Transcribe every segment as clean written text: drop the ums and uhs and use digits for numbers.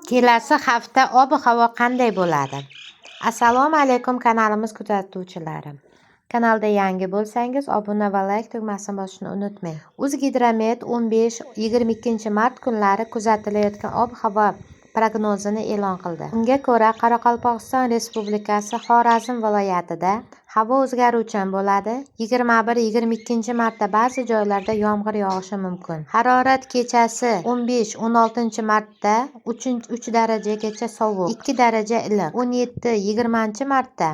Kelasi hafta ob-havo qanday bo'ladi? Assalomu alaykum, kanalimiz kuzatuvchilari. Kanalda yangi bo'lsangiz, obuna va layk tugmasini bosishni unutmang. O'zgidromet 15-22 mart kunlari kuzatilayotgan ob-havo prognozini e'lon qildi. Unga ko'ra, Qoraqalpog'iston Respublikasi Xorazm viloyatida havo o'zgaruvchan bo'ladi. 21-22 martda ba'zi joylarda yomg'ir yog'ishi mumkin. Harorat kechasi 15-16 martda 3 darajagacha sovuq, 2 daraja iliq. 17-20 martda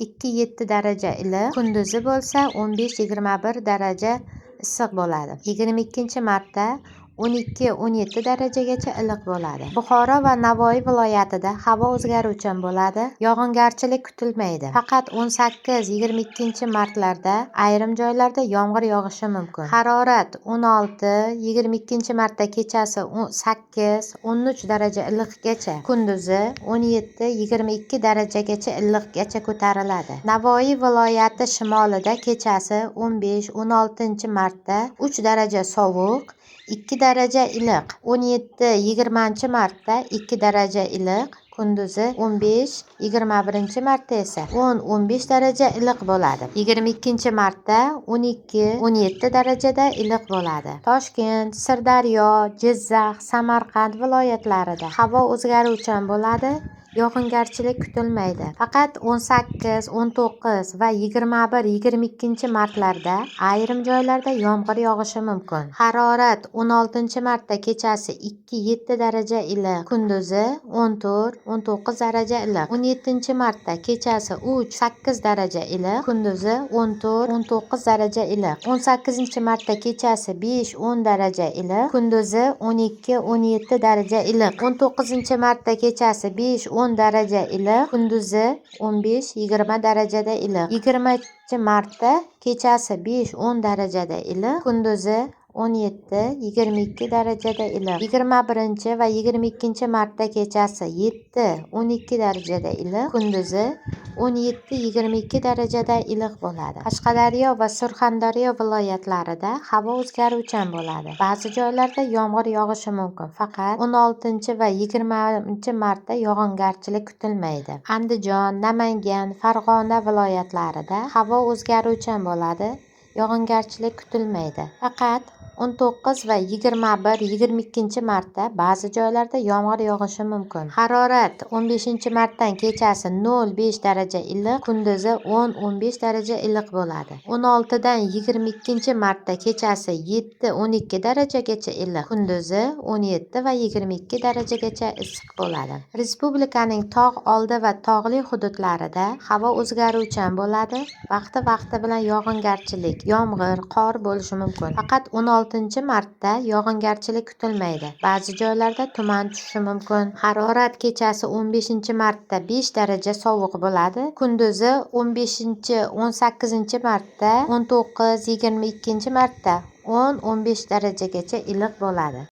2-7 daraja iliq, kunduzi bo'lsa 15-21 daraja issiq bo'ladi. 22 martda 12-17 darajagacha iliq bo'ladi. Buxoro va Navoiy viloyatida havo o'zgaruvchan bo'ladi. Yog'ingarchilik kutilmaydi. Faqat 18-22 martlarda ayrim joylarda yomg'ir yog'ishi mumkin. Harorat 16-22 martda kechasi 8-13 daraja iliqgacha, kunduzi 17-22 darajagacha iliqgacha ko'tariladi. Navoiy viloyati shimolida kechasi 15-16 martda 3 daraja sovuq, 2 daraja iliq. 17-20 martda 2 daraja iliq, kunduzi 15-21 martda esa 10-15 daraja iliq bo'ladi. 22 martda 12-17 darajada iliq bo'ladi. Toshkent, Sirdaryo, Jizzax, Samarqand viloyatlarida havo o'zgaruvchan bo'ladi. Yog'ingarchilik kutilmaydi. Faqat 18, 19 va 21, 22 martlarda ayrim joylarda yomg'ir yog'ishi mumkin. Harorat 16 martda kechasi 2-7 daraja iliq, kunduzi 14, 19 daraja iliq. 17 martda kechasi 3-8 daraja iliq, kunduzi 14, 19 daraja iliq. 18 martda kechasi 5-10 daraja iliq, kunduzi 12, 17 daraja iliq. 19 martda kechasi 5-10 daraja iliq, kunduzi 15-20 darajada iliq. 20 martda kechasi 5-10 darajada iliq, kunduzi 17-22 darajada iliq. 21 va 22 martda kechasi 7-12 darajada iliq, kunduzi 17-22 darajada iliq bo'ladi. Qashqadaryo va Surxondaryo viloyatlarida havo o'zgaruvchan bo'ladi. Ba'zi joylarda yomg'ir yog'ishi mumkin. Faqat 16 va 20 martda yog'ingarchilik kutilmaydi. Andijon, Namangan, Farg'ona viloyatlarida havo o'zgaruvchan bo'ladi. Yog'ingarchilik kutilmaydi. Faqat 19 va 21, 22 martda ba'zi joylarda yomg'ir yog'ishi mumkin. Harorat 15 martdan kechasi 0-5 daraja iliq, kunduzi 10-15 daraja iliq bo'ladi. 16 dan 22 martda kechasi 7-12 darajagacha iliq, kunduzi 17 va 22 darajagacha issiq bo'ladi. Respublikaning tog' oldi va tog'li hududlarida havo o'zgaruvchan bo'ladi. Vaqti-vaqti bilan yog'ingarchilik, yomg'ir, qor bo'lishi mumkin. Faqat 16 martda yog'ingarchilik kutilmaydi. Ba'zi joylarda tuman tushishi mumkin. Harorat kechasi 15 martda 5 daraja sovuq bo'ladi. Kunduzi 15-18 martda 19, 22 martda 10-15 darajagacha iliq bo'ladi.